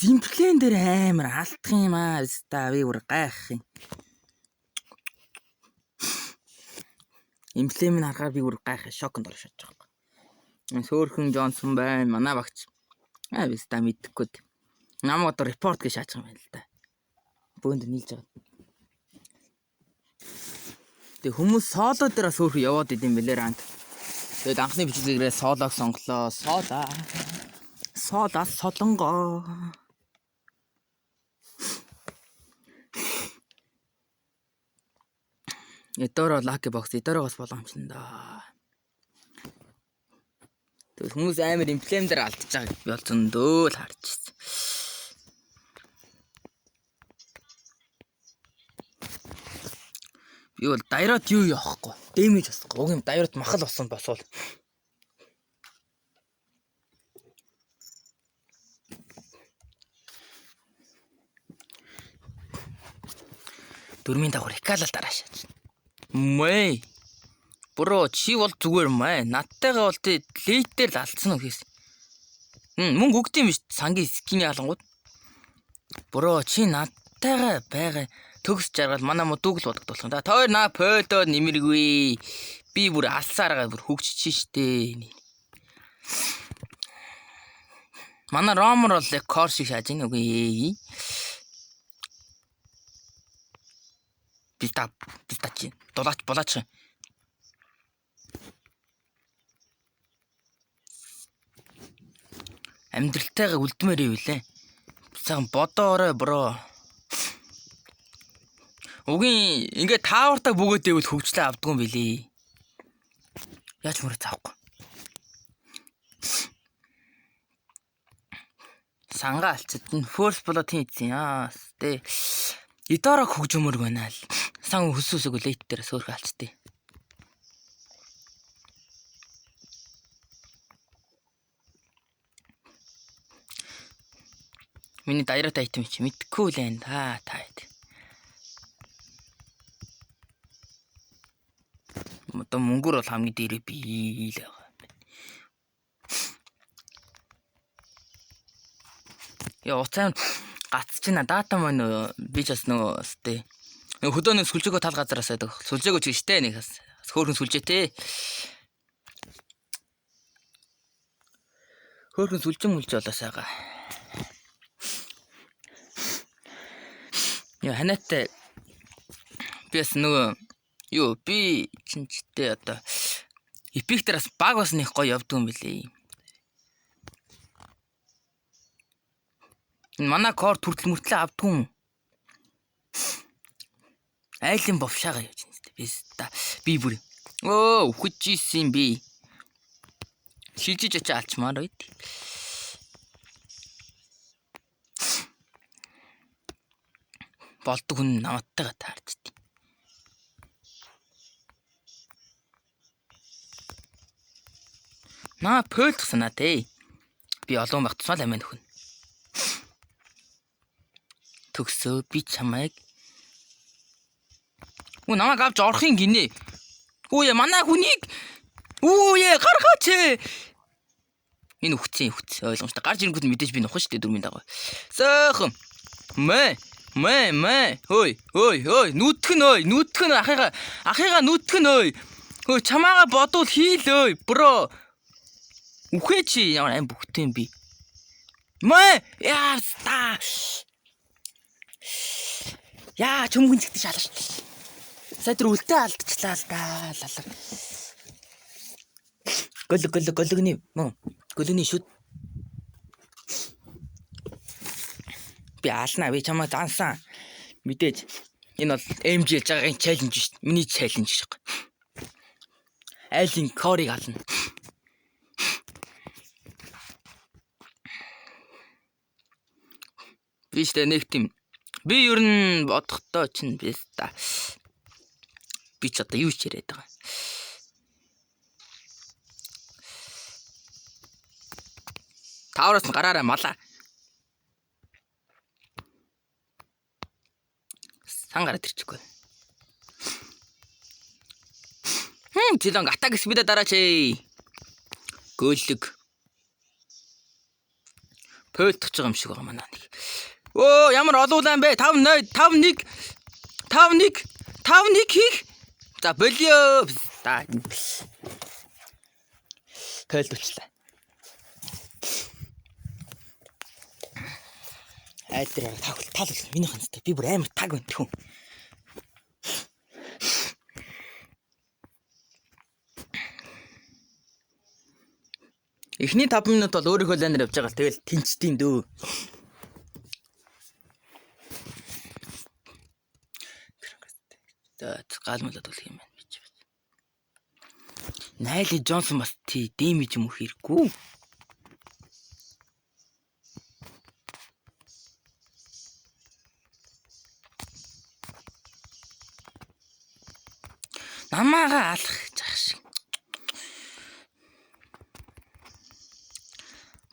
Зимплэн дээр амар алдах юм аа. Ста би бүр гайх юм. Эмблемийг харахаар би бүр гайх шоконд орж шатж байгаа. Сөөхөн Джонсон байна. Манай багч. Аа би ста мэдэхгүй. Намайг одоо репорт гэж шаачих юм байна л да. Бөөнд нийлж байгаа. Тэгээ хүмүүс соло дээр бас хөөрхөн яваад идэм бэлээ ранк. Тэгээд анхны бичлэгээрээ солог сонглоо. Соло. Соло солонгоо. Эдоро lucky box Эдорогоос боломжно да. Тэгвэл хүмүүс амар эмблем дээр алдчихж байгааг би бол зөндөө л харж ирсэн. Би бол дайраад юу явахгүй. Дэмэж басахгүй. Уг юм дайраад махал болсон босвол. Дөрмийн давхар Икалал дараа шаач. Мэй. Бро чи бол зүгээр мэй. Надтайгаа бол тий лейт дээр л алдсан уу хийсэн. Мөнгө өгд юм биш сангийн скины алангууд. Бро чи надтайгаа байгаа төгс жаргал манай модуг л бодогдуулах юм да. Та хоёр наа пойлоо нэмэргүй. Би бүр алсаараа бүр хөгжиж штэ. Манай ромер бол яг кор шиг шааж ийн үгүй. Би та чи дулаач булаач. Амьдралтайгаа үлдмээр юм лээ. Сайхан бодоорой бро. Угийн ингээ таавартаа бөгөөд ивэл хөгжлөө авдгүй юм билий. Яаж мөрөө заахгүй. Сангаа алчид нь first blood хийцэн яа. Тэ. Идорог хөгжмөр байна л. Сан хөсөөсөг лейт дээр сөөрх алчтыг. Миний дайрат айтем чи мэдхгүй л байна та та хэд. Одоо мөнгөөр бол хамгийн дээрээ би л байгаа. Яа уцаа гацчихна дата маань би ч бас нөгөө өстэй. Нөгөө хөдөөний сүлжээгөө тал газараас байдаг. Сүлжээгөө ч штэ нэг бас хөөрхөн сүлжээтэй. Хөөрхөн сүлжин мүлж болоос байгаа. Яа ханааттай би бас нөгөө юу би чин чтэй одоо эпик дээр бас баг бас нэг гоё явдгүй юм билээ. Энэ манай кор төртөл мөртлөө авдгүй юм. Айлын бовшаага явж байна зү. Би та би бүр өө үхэж исэн би. Шилжиж очиж алчмаар байд. Болдог хүн наматтайгаа таарчдээ. Наа пөөлдөх санаа те. Би олон байх тусмал амиа нөхөн. Төгсөө би чамайг. Үу намайг авч орохын гинэ. Үу яа манай хүнийг. Үу яа гаргаач. Энэ үхцэн үхц ойлгомжтой. Гарч ирэнгүүт мэдээж би нухна шүү дээ дөрмийн дагуу. Сөөхөн. Мэ мэ мэ хөөй хөөй хөөй нүтгэн ой нүтгэн ахыгаа ахыгаа нүтгэн ой. Хөөй чамаага бодвол хийл ой бро. Үхээ чи ямар аим бүхтэн би. Мэ яа ста. Яа чөмгөн зэгтэж шалаа шүү. Сая тэр үлдээ алдчихлаа л да лалар. Гөлөг гөлөг гөлөгний мөн гөлөгний шүд. Би алнаа би чамаа зансан. Мэдээж энэ бол MG яаж байгаагийн челленж шүү дээ. Миний челленж шүү. Айлын корыг ална. Би ч нэг тийм би ер нь бодохдоо чинь би та би ч одоо юу ч яриад байгаа. Тавраас нь гараарай малаа. Сан гараад ирчихгүй. Зилон атак спидэ дараач. Гөөлөг. Пойлдож байгаа юм шиг байгаа манай нэг. Өө ямар олуулаа юм бэ? 5 0 5 1 5 1 5 1 хийх. За болио. За. Пойлдуулчлаа. Айл дээр таг тал бол миний ханцтай. Би бүр амар таг байна тэхүн. Эхний 5 минут бол өөрийнхөө лайнаар явж байгаа л тэгэл тэнцдэм дөө. За гаалмалаад болох юм байна гэж байна. Найли Джонсон бас тий дэмэж юм хэрэггүй. Намаагаа алах гэж ах шиг.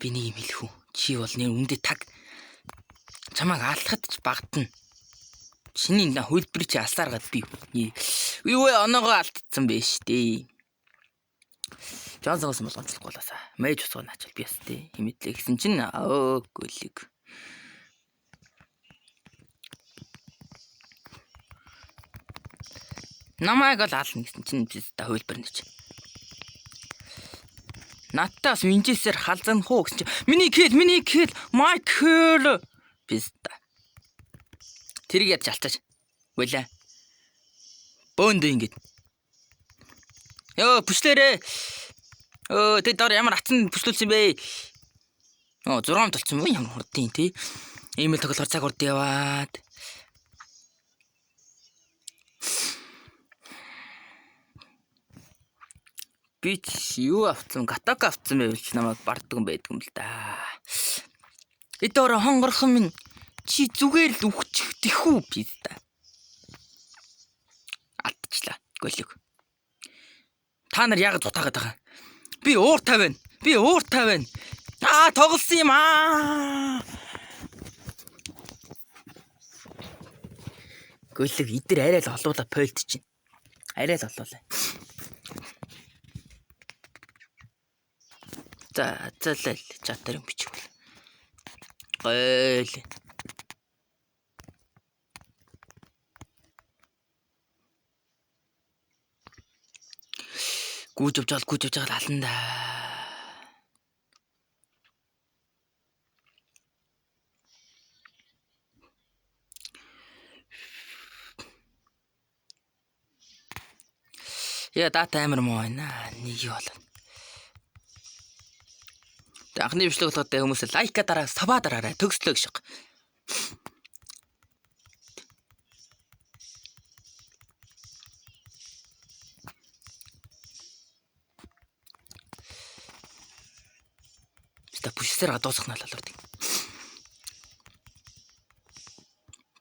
Би нэг юм хэлэх үү? Чи бол нэр үндэ таг чамайг алхахад ч багтана. Чиний хөлбөр чи алсаар гад би. Юу вэ оноогоо алдсан байж штэ. Джонсоноос болгоомжлохгүй болоосаа. Мэж усгаа наачвал би яс тээ. Химэдлээ гэсэн чинь өө гөлөг. Намайг л ална гэсэн чинь би та хөлбөр нэч. Надтай бас Винчесээр халзанах уу гэсэн чинь миний kill, my kill биста. Тэрийг ядч алчаач. Үгүй. Бөөндөө ингэж. Йоо, бүшлээрээ. Өө, тэ доор ямар атсан бүшлүүлсэн бэ? Оо, 6 толцсон юм ямар хурдын тий. Ийм л тоглохоор цаг урд яваад. Би ч юу авцсан, гатака авцсан байвал ч намайг барддаг юм байдаг юм л да. Эдгээр хонгорхон минь чи зүгээр л үхчих тэхүү пизда. Алдчихлаа. Гөлөг. Та нар яг зутаагаад байгаа. Би ууртай байна. Би ууртай байна. Аа, тоглосон юм аа. Гөлөг идэр арай л олуула пойлт чинь. Арай л олуула. За зайлал чатар юм бичвэл. Гойл. Гүүж явж байгаа, гүүж явж байгаа алан да. Яа дата амар муу байна. Нэг юу болоо. Анхны бичлэг болоход хүмүүс лайка дараа, саба дараарай. Төгслөө гэж. Ста пүшсээр гадуусах нь болоор тийм.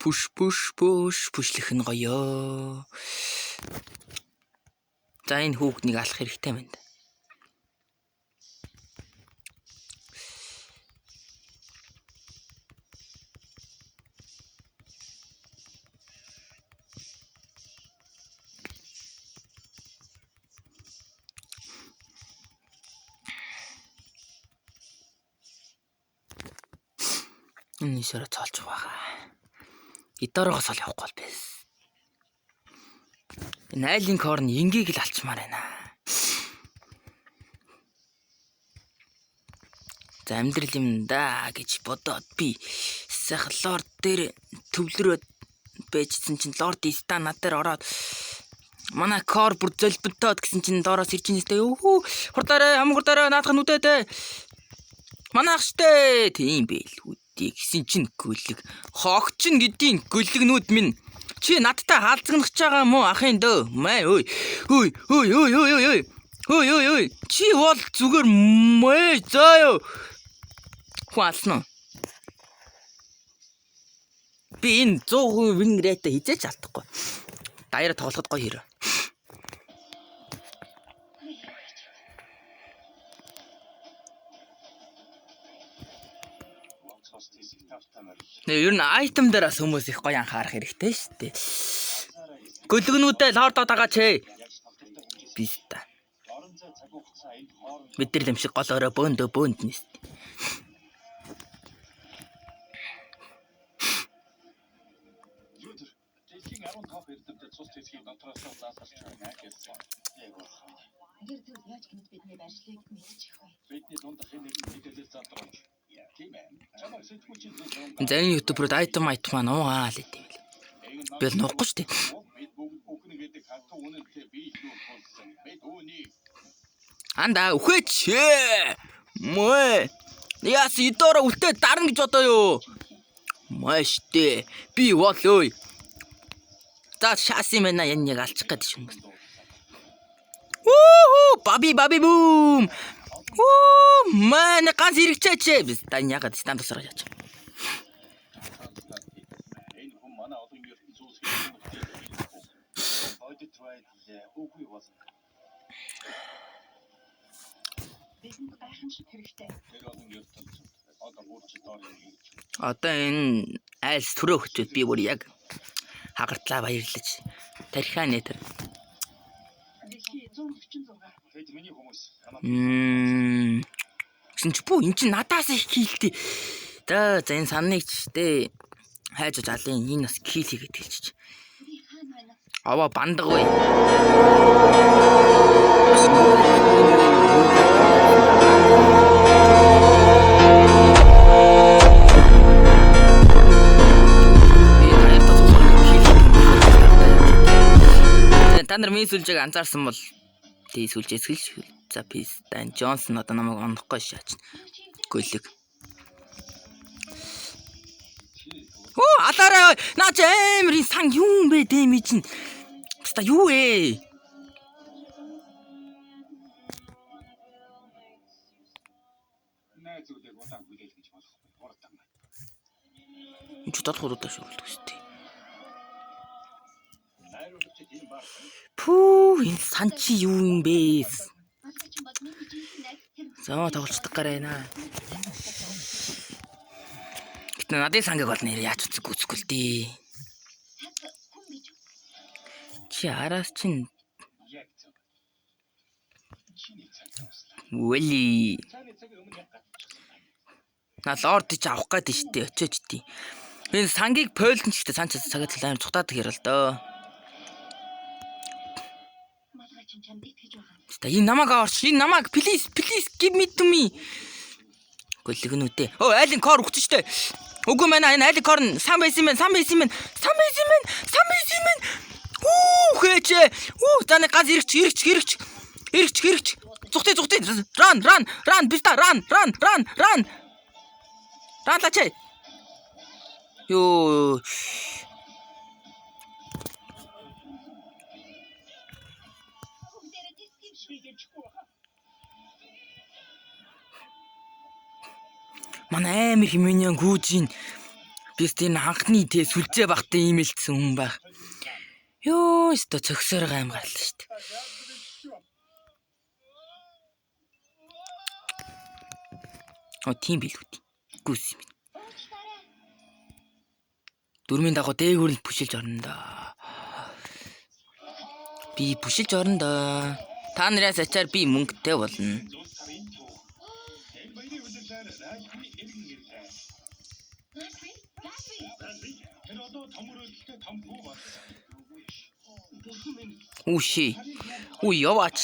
Пүш пүш пүш пүшлэх нь гоё. За энэ хүүхднийг алах хэрэгтэй байна. Энэ шороо цоолж байгаа. Идороогоос ол явахгүй бол биш. Энэ айлын корн ингийг л алчмаар байна. За амьдрал юм да гэж бодоод би сайхан лорд дээр төвлөрөөд байжсэн чинь лорд иста над дээр ороод манай кор бүр золбодоод гэсэн чинь доороос ирж нэстэй. Өхөө хурдаарай, хам хурдаарай, наадах нүдээдээ. Манай ах штэ тийм байлгүй. Гэсэн чинь гөлөг хогч нь гэдгийн гөлөгнүүд минь чи надтай хаалцгнах ч байгаа юм уу ахын дөө мэ ой ой ой ой ой ой ой ой ой чи бол зүгээр мэ заа хүн алсан уу би энэ 100% win rate хизээч алдахгүй даяараа тоглоход гоё хэрэг. Ер нь айтем дээр бас хүмүүс их гоё анхаарах хэрэгтэй шүү дээ. Гөлгнүүдээ лордоо дагаа чи. Биста. Бид нар юм шиг гол орой бөөндөө бөөнд нэст. Зарим ютуберууд item item маань нуугаа л гэдэм байл. Би л нуухгүй шүү дээ. Анда үхээч. Мөө. Яас идора үлдээ дарна гэж бодоо юу? Мөө штэ. Би бол өө. За шаас юм байна энэ яг алчих гээд шүн. Үхүү баби баби бум. Үу мэн ганц хэрэгчээч. Бид та ягаад станд тусараа яач. Одоо энэ айлс төрөө хөчөөд би бүр яг хагартлаа баярлаж тархиа нэ тэр. Гэсэн чи бүү эн чинь надаас их килтэй. За за энэ санныг ч тэ хайж жалын энэ бас кил хийгээд хэлчих. Аваа бандаг вэ. Та нар миний сүлжээг анзаарсан бол тий сүлжээ эсгэлж. За пис Дан Джонсон одоо намайг онохгүй шаач. Гөлөг. Оо алаарай наа чи амар энэ сан юу юм бэ дэмий чинь. Баста юу вэ? Энд чи долох удаа шүрлдэг үстэй. Пүү энэ сан чи юу юм бэ? За тоглолцдог гараа байна. Гэтэ надын сангийг бол нэр яаж үзэхгүй үзэхгүй л дээ. Чи араас чинь Вэли. На лорд чи авах гээд штэ очиоч тий. Энэ сангийг пойлдон ч гэхдээ сан ч цагаад л амар цухтаадаг ярил л доо. Та энэ намайг аварч, энэ намайг please please give me to me. Гөлгөнүүтэй. Өө айлын кор өгч штэ. Үгүй мэн энэ айлын кор нь сан байсан юм байна, сан байсан юм байна. Сан байсан юм байна. Сан байсан юм байна. Үү хээч. Үү за нэг ганц ирэгч ирэгч ирэгч. Ирэгч ирэгч. Зүхтээ зүхтээ. Run run run биста run run run run. Run лачээ. Йоо. Манай амар хэмээнэн гүүжин би энэ анхны тэ сүлжээ багтаа имэлдсэн хүн байх. Йоо, өстө цогсоор гайм гарлаа шүү дээ. Оо тийм билүү тий. Гүс юм. Дөрмийн дагуу дээгүүр нь бүшилж орно доо. Би бүшилж орно доо. Та нараас ачаар би мөнгөтэй болно. Үши. Үу яваач.